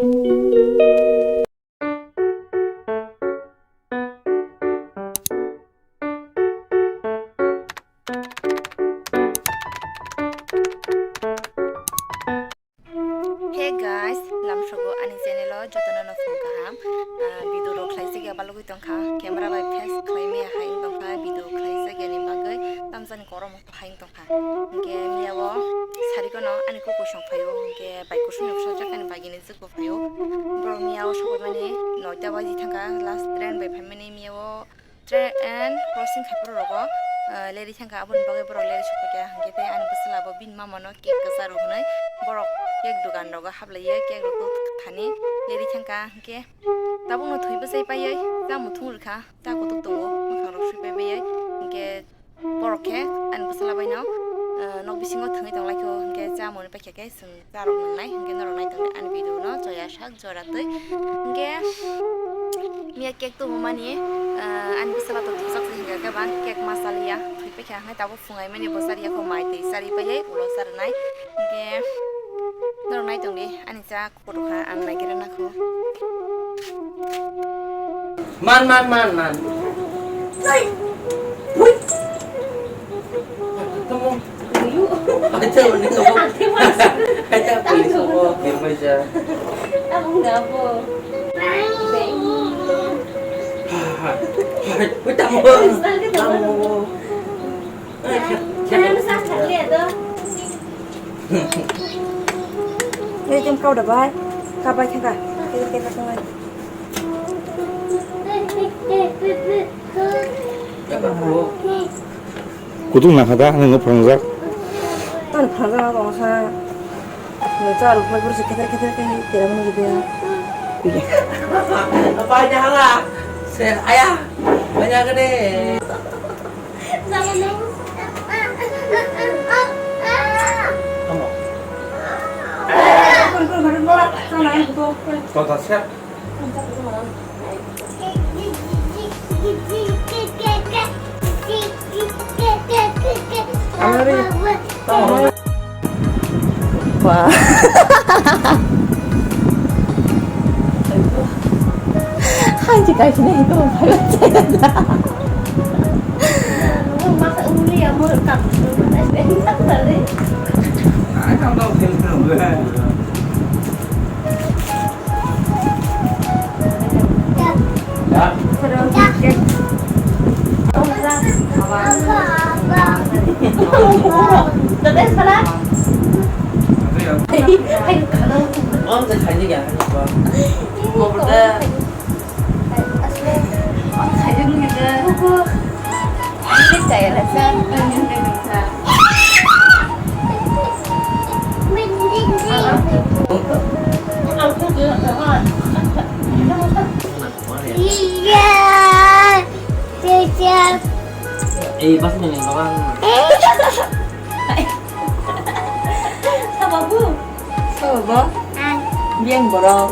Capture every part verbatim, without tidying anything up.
Hey guys, lamsogo ani channel o jotono no phung kaham. Ah, video rok khlai jagya balugwi tongkha. Camera bai flash khlai maya hai wng tongkha. Video khlai jagya ni bagwi tamjani korom o hai wng tongkha. Hinkhe miyao sarikono ani kuku song phaio. Hinkhe bai kusuni bwsajak ani bagini jwk bo phaio. Borok miyao sobaimani noita baji thangkha. Last train bai phaimani miyao train crossing khai borok rogo, ah, leri thangkha, aboni bagwi borok leri sokphaikha, hinkhe tei ani bwsala bo bini mama no cake kwcharo hwnwi borok cake dogan rogo hablaiwi cake rok thani leri thangkha, hinkhe tabukno thwi bwchai paiwi chamung thung rwkha, cha kutuk tongo, mwkhang rok sui pai baiwi, hinkhe borok khe ani bwsala bai no, ah, nok bisingo thwngwi tong laikho, hinkhe chamung paikha khe chwng. Charok nangnai, hinkhe norok nai tongdi ani video no joya sak jora twi. Hinkhe miya cake tubumani, ah, ani bwsala to thujak se hinkhe khe bang cake ma chaliya. Thwi paikha hinkhe tabuk phungai mani bo chariya kho mai twi chari paiwi ulo charwnai. Hinkhe norok nai tongdi ani cha kuphur kha ang naigira nakho. Man, man, man, man. Ui. Tamo. Acha, udah nggak apa-apa. Acha, police apa? Biar aja. Aku nggak apa. Hai, hai, tamo. Tamo. Hai, hai. Ini jam kau dah bai. Kau bai kau. Kita kita tengah. Kutung nangkha da, nungno phrwngjak. Tani phrwngjak wngkha. Nungcha rukhlai borok se kheter kheter khe tera mwnwi gede. Pai de hala. Se aya. Aya gede. Tamo. Kota siap. Amari. Wah. Hai, jika sini itu. Masa uli ya, mau tak. Eh, pas ini nih, bawang. Sama bu. Sama bu. Biang borok.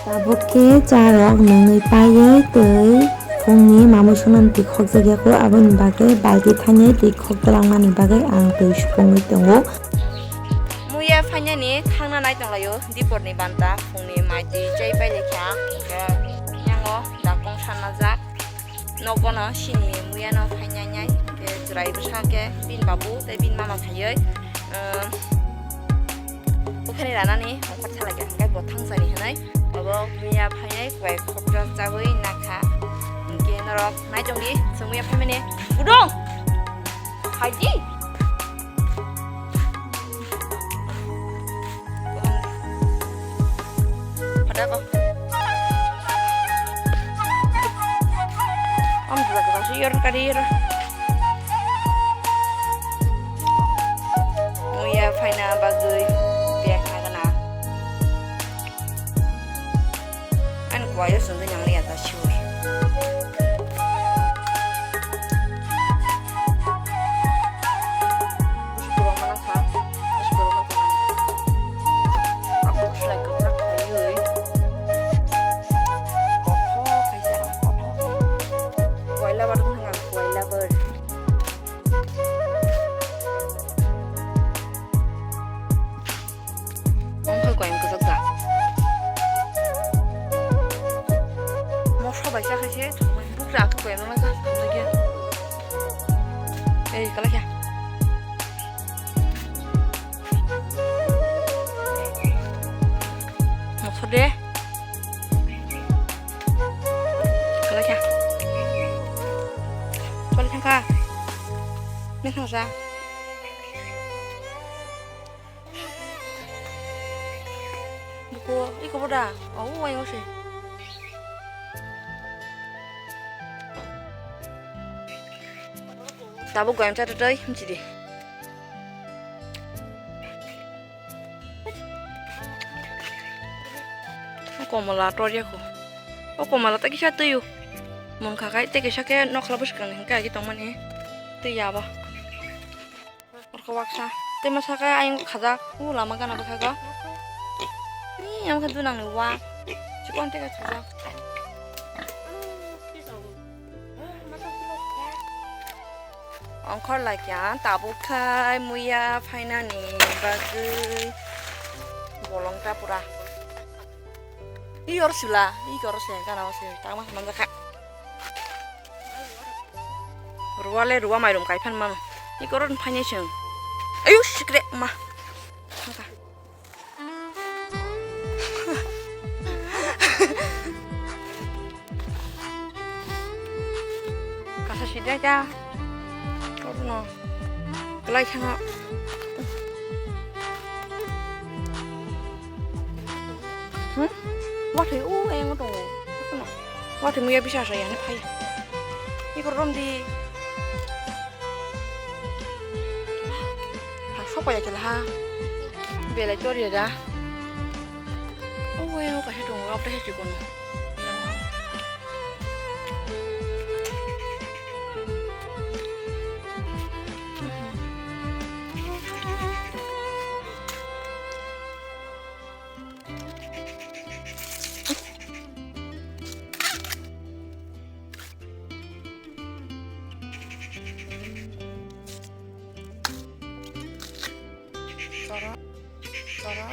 Tabuk khe cha rok nungwi paiwi twi phungni mamwi songmani twi khokjak ya kho, aboni bagwi balti thanwi twi khok twlangmani bagwi ang twi supungwi tongo. Muya phainani thangna nai tonglaio, diporni banta phungni mai twi chai pai lekha, hwnkhe yango dakong sanajak. Nogono sini muyano phainai nai, hwnkhe chwrai bwsa khe bini babu tei bini mama phaiwi, um, bukhani ranani ongkhor salai kha, hwnkhe bo thangsani hwnwi obo muya phainai kubai khopjak chawi nakha. Hwnkhe norok nai tongdi, chwng muya phaimani budong phaidi. Phatako. Om dula dula si yor kari yor. Muya phaina bagwi bag nagana. Ani kwaya sungwi nang liya ta sure. Busi kwbangma nang kha, busi kwbangma kwbang. Ang busi lai kwchak khaiwi. Kothok khaisa ang kothok. Koila bar wngkha ang koila bar. Koyang kwchak da. Mosla bai chakha se, bukra khe koyang ma kha, lagi. Ei, kalai kha. Mosla de. Kalai kha. Kalai thangkha. Nang thangsa. Buko, iko boda. Oh, ayo se. Tabuk goyam cha twi, himchi di. O komala tor ya ko. O komala ta kisa twi o. Mon kha khai te kisa khe nokla bwskang hingka agi tongmani. Twi ya ba. Orko baksa. Tei masa khe ayang khajak. U lama gana bwkha go. Ni yang khe dunang ni wa. Chikon te ka chajak. Ongkhor laikya tabuk khai muya phainani bagwi bolong ta pura. Iyor sila, iyor se gana se tama manjakha. Ruwa le ruwa mairum kai phan mano. Ikoro phainai chwng. Ayu sikre ma. Kasa sida ja. Korno. Kelai sana. Hmm? Wathai u ayang tongo. Wathai muya bisa saya ni phai. Ikor rom di. Ha, sopa ya kela ha. Belai tor ya da. Oh, weh, oh, kasih dong, apa sih kono? Tara, tara.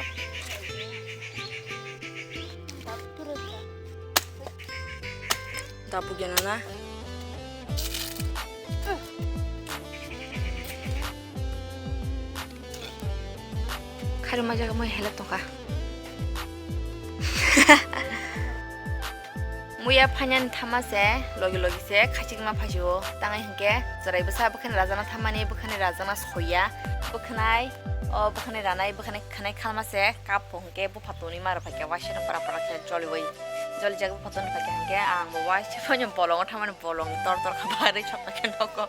Dapu gena na. Khairokma jaga moi helep tongkha. Muya phainani thama se logi logi se khachikma phaisio. Tangai hinkhe chwrai bwsa bwkhani rajana thammani bwkhani rajana soya. Bwkhanai o bwkhani ranai bwkhani khanai khalma se kap hinkhe bupha tongni maro phaikhe waisano para para khe joliui. Jolijak bupha tongni phaikhe hinkhe ang bo waisa phano bolongo thammani bolong tor tor kha bagwi sokha khe nogo.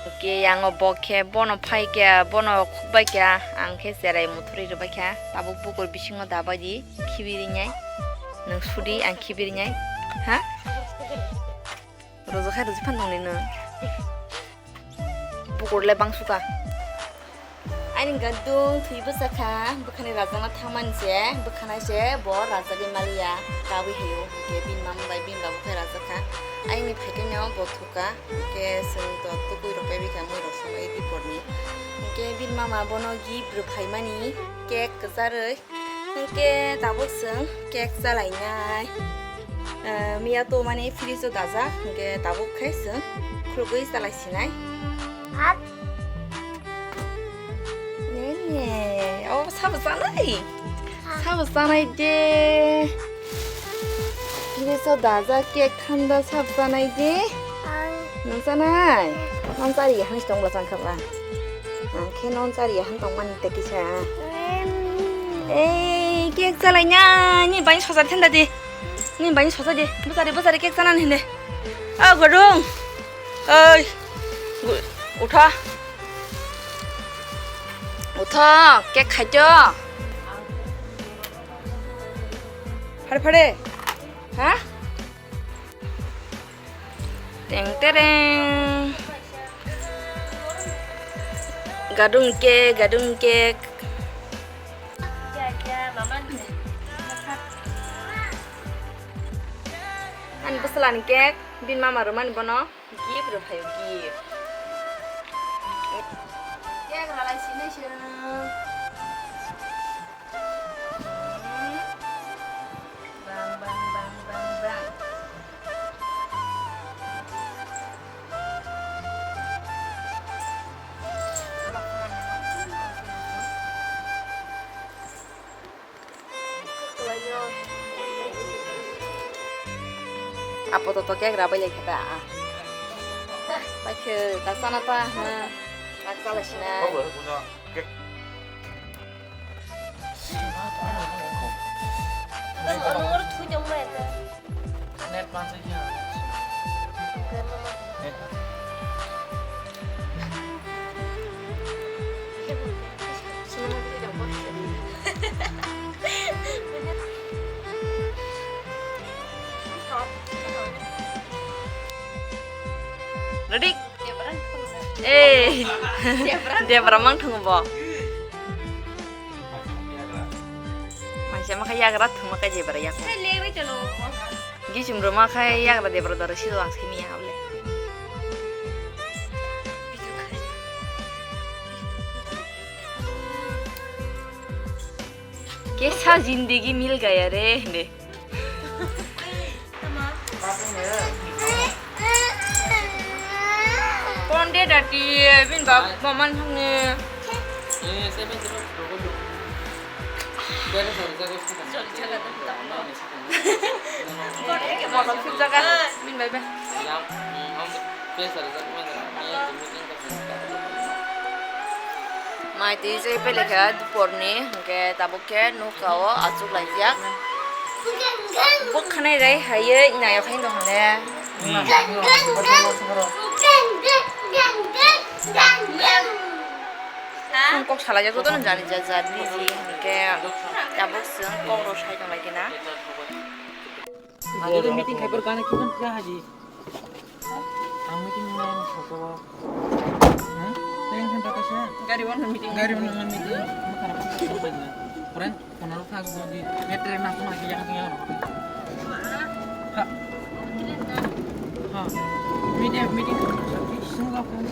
Oke, yang o bok khe bono phai khe, bono khuk bai khe, ang khe cherai muthuri rwbai kha. Tabuk bukur bisingo da bai di, khibi rinai. Nwng sudi, ang khibi rinai. Ha? Rojo khai rojo phan tongni nwng. Bukur le bang suka. Aini gadung thwi bwsa kha, bwkhani rajana thangmani se, bwkhanai se bo rajagwi maliya, kabwi hayo, hwnkhe bini mama bai bini babu khe rajak kha. Aini phaikhe no bo thuka, hwnkhe chwng to tukui rok kaiwi kha mui rok songwi biporni. Hwnkhe bini mama bono gift rwphaimani cake kwcharwi. Hwnkhe tabuk chwng cake chalainai. Ah, miya to mani fridge o dajak, hwnkhe tabuk khai chwng khulugwi chalaisinai. Nene, o sabo chanai? Sabo chanai de. Fridge o dajak cake thanda sabo chanai de. Nwng chanai? Nwng chari ya hwnwi tongla chang kha ba? Ang khe nwng chari ya hwn tongmani ta kisa. Ei, cake chalaina, ni bai soja thanda de. Ni bai soja de. Bwchari, bwchari cake chanani hinde. O godung. Oi. Utha. Utha, cake khaito. Phare phare. Ha? Teng tereng. Gadung cake, gadung cake. Ani bwsla ni cake, bini mama rwmani bono gift rwphaio, gift. Cake rwlai sinai se. Apo to to kek rabai lai khata a. Pai khe ta sana ta na. Tak sala sina. Net pansai khe. Ready? Eh, Debra mang thung bo. Maisa ma kha yagra thung ma kha Debra yak. Gichum ro ma kha yagra Debra dara silo ang simi ya hable. Kaisa zindagi mil gaya re, ne. Konde dati, bin bak maman hangne. Motor sip jaga, bin bai bai. Mai twi jai pele kha duporni, hwnkhe tabuk khe nokha o achuk laijak. Bwkhanai rai haiwi naiyakhai tong hwnle. Ang kok salaijak jotono jani jat jat busy, hwnkhe tabuk chwng kok rw sai tong lai khe na. Ajo de meeting khai por gana kiman kya haji. Ang meeting na soko. Hmm? Teng khan ta kasa. Gari wan meeting. Gari wan meeting. Makara. Prank. Kono thang go di metre na kono ki yang yang. Ha. Ha. Meeting meeting. Sungga kan.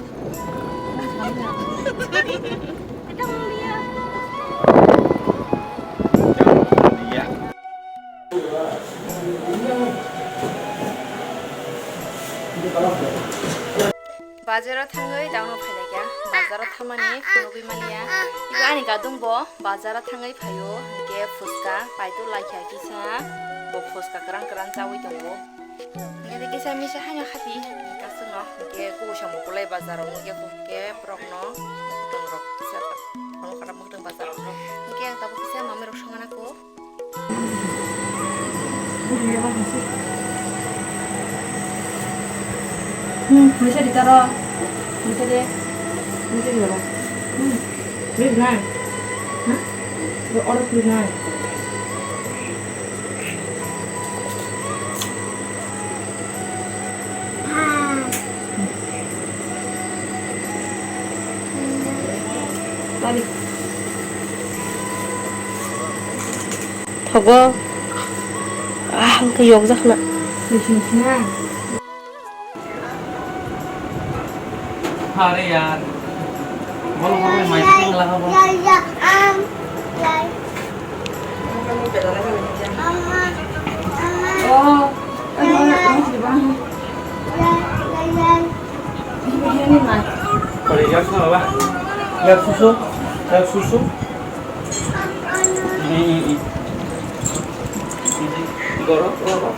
Kita mulia. Bazaro thangwi dauno phailaikha. Bazaro thamani phunugwi manya. Ibo ani gadung bo bazaro thangwi phaio. Hwnkhe phuska paito laikha kisa. Bo phuska kwran kwran chawi tongo. Hwnkhe kisa misa haino hati. Kasungno hwnkhe kubuisa mukulai bazaro nukya hwnkhe borokno tongrok kisa. Tongo kata mwkhwtwng bazaro. Hwnkhe ang tabuk kisa mamirok songna kho. Hmm, bisa di taro. Bisa deh. Bisa di taro. Hmm. Please, nai. Hah? Order, please, nai. Thogo. Ah, ang khe yokjak na. Are yaar. Bolo, bolo, mai sing laha bolo. Oh, yak susu, yak susu. Ini, ini, ini. Ini, gorok, gorok.